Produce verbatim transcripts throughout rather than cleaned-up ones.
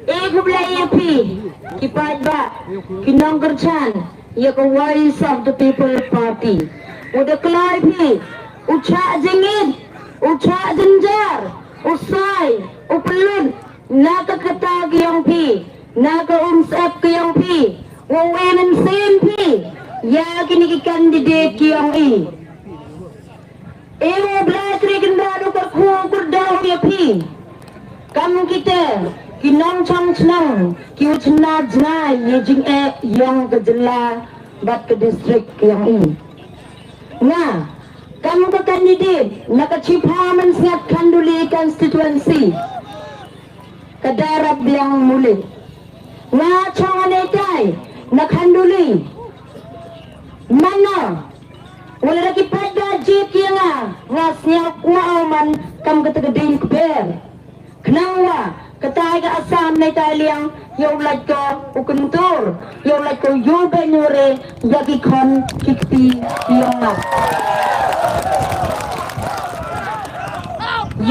E khublei ïa phi ki paidbah, ki nongkyrchan ïa ka Voice of the People Party. U da kloi phi, u chah jingit, u chah jynjar, u sai, u pynlut na ka kata ka ïong phi, na ka umsyep ka ïong phi. U ïa mynsiem phi ïa kine ki candidate ki ïong i. E u Blai Trai Kynrad u kyrkhu u kyrdoh ïa phi. Kam kita ki nongchong chnong ki u chna jngai ïa jingeh ïong ka jylla bad ka district ka ïong i. Nga kam ka candidate na ka Chipha Mynsngat Khanduli constituency, ka Darap Biang Muli. Nga chong ane tai na Khanduli. Mano wala da ki paidbah jied ïa nga, nga sngewkwah man kam kata ka ding kber. Khnang wa katai ka Assam nei tai liang ïa u lait ko u kyntur, ïa u lait ko ïa u beiñ u re ïa ki khon ki kti ki ïong nga.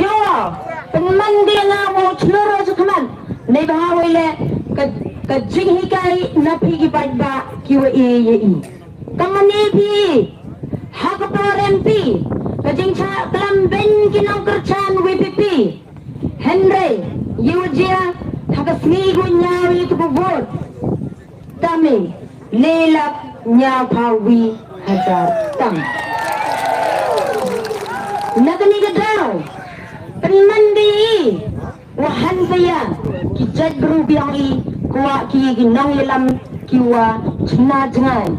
Ïa pynman de nga mo chlur ïa khmat. Nei bha wei le ka, ka jinghikai na phi ki paidbah ki wa e ïa i. Ka mane phi ha ka por M P ka jingchah klam beiñ ki nongkyrchan V P P. Hynrei ïa u jia ha ka sngi gu ñiaw ïa ka vote. Tami le lak ñiaw phaw wi hajar tam. Na kani ka daw pynman de i wa han paya ki jait bru biang i, kwah ki ki nongïalam ki wa chna jngai,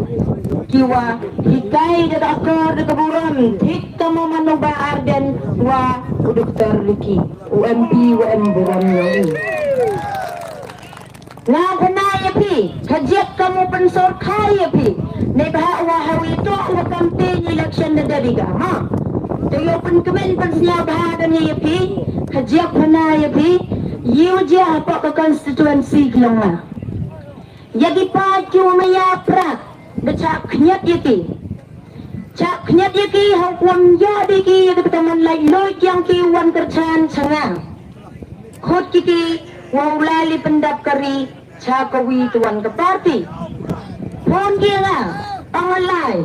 ki wa hikai da ka akor da ka burom thik ka mo mano ba Ardent wa u Doktor Ricky, u M P wa em burom ïong i. Nga khana ïa phi, ka jiak ka mo pynsor khai ïa phi. Nei bha wa hawi to wa campaign election da deriga ha. Te ïa pynkmen pynsñiaw bha da ni ïa phi, ka jiak khana ïa phi. Ïa u jia hapoh ka constituency ki long nga. Ïa ki paid ki wa maya prak da chak khñiat ïa ki. Chak khñiat ïa ki ha u kwam ïa de ki ïa ka taman lai loi kiang ki wan kyrchan cha nga. Khot ki ki wa u lai li pyndap kari cha ka wi tuan ka party. Phone ki nga ong lai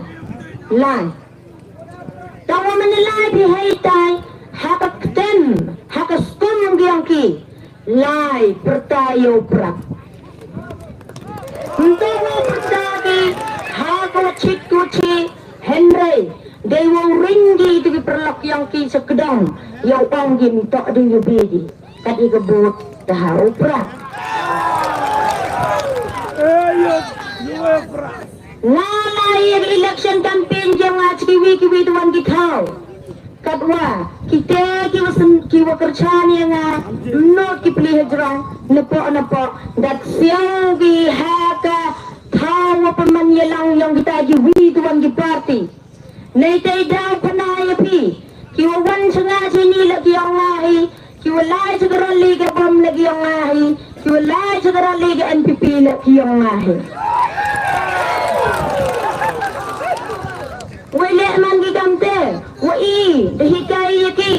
lai. Tang wa mane lai phi hei tai ha ka ktem ha ka skum ong ki ong ki lai pyrta ïa u prak. Nto wa pyrta ki ha ka wa chit ku chi hynrei dei wa ring ki tu ki pyrlok ïong ki sa kdong ïa u ong ki nto dei ïa bi ki. Kat ïa ka bot da ha u prak. Nga la ïa ka election campaign jong nga chi kiwi kiwi tuan ki thaw. Katwa kita ki wa sen ki wa kyrchan ïa nga not ki pli hajrong napoh napoh dat siaw ki ha ka thaw wa pynman ïa lang ïong kita kiwi tuan ki party. Nei tei daw pynai ïa phi ki wa wan cha nga chini la ki ong nga hi. Ki wa lai cha ka rali ka bom la ki ong nga hi. Ki wa lai cha ka rali ka N P P la ki ong nga hi. Wei leh man ki kam te wa i da hikai ïa ki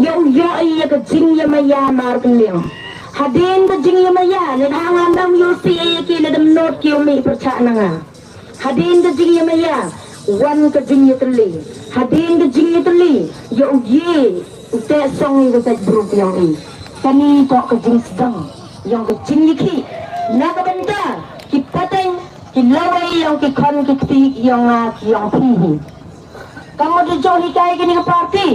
ïa u ïoh ïa ka jingïamaya mar kynliang. Hadien ka jingïamaya leh ha ngam dang ïoh si ïa ki leh dam not ki u mih pyrchah na nga. Hadien ka jingïamaya wan ka jingïatylli. Hadien ka jingïatylli ïa u ye u teh song ïa ka sait bru ka ïong i. Kani toh ka jingsdang ïong ka jingïakhih na ka bynta ki pateng ki lawei ïong ki khon ki kti ki ïong nga ki ïong phi hi. Ka mut da jong hikai kani ka party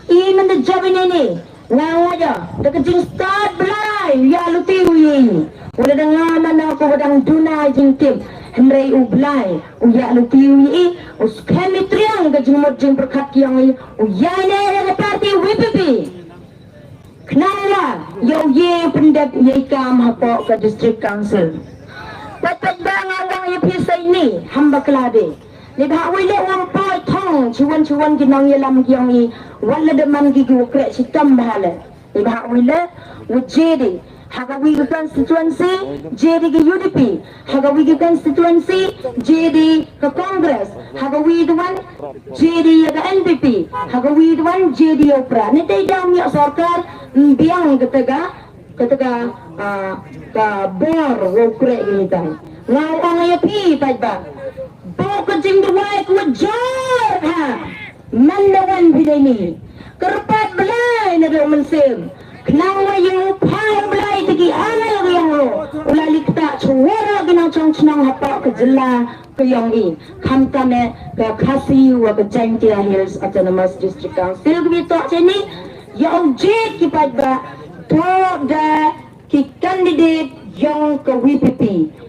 i mynta jop ine ni. Nga nga ja da ka jingstad Blai ïa luti u yi. Wala da nga mana ko wadang duna jingtip. Hynrei u Blai u ïa luti u yi. U skhem i triang ka jingmut jingpyrkhat ki ïong i. U ïa ne ïa ka party V P P. Khnang la ïa u yi pyndep ïa i kam hapoh ka district council. Pat pat ba nga wang ïa phi sa ini hamba klade. Ni bha wei leh wang poi thong chiwan chiwan ki nongïalam ki ong i wat la da man ki ki wa kreh chitom bha leh. Ni bha wei leh wa jedi ha ka wi ka constituency jedi ki U D P, ha ka wi ka constituency jedi ka Congress, ha ka wi ka wan jedi ïa ka N P P, ha ka wi ka wan jedi ïa u pra. Ni tei dang ïa sorkar mbiang ka tega Kata ka, ah, ka bor wow khreh ïa ngi. Nga ong ïa phi paidbah, bor ka jingduwai ka wa jur ha. Man da wan phi dei ni. Kyrpad Blei na dei mynsiem. Khnang wa ïa u phai Blei te ki angel ki ong lo. U la leit ktah chwa ki nongchong chnong hapoh ka jylla ka yong i. Khamtam eh ka Khasi wa ka Jaintia Hills Autonomous District Council ka bi toh cheni. Ïa u jied ki paidbah. Toh da ki candidate yong ka V P P,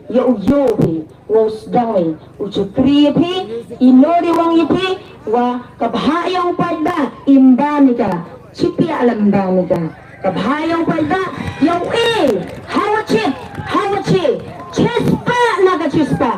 ïa u ïoh phi, wa u sdang i, u chukri ïa phi, i nori wang ïa phi, wa ka bha yong paidbah, im ba ni ka, chipi alam ba ni ka. Ka bha yong paidbah, ïa u e, ha u chip, ha u chip, chispah na ka chispah.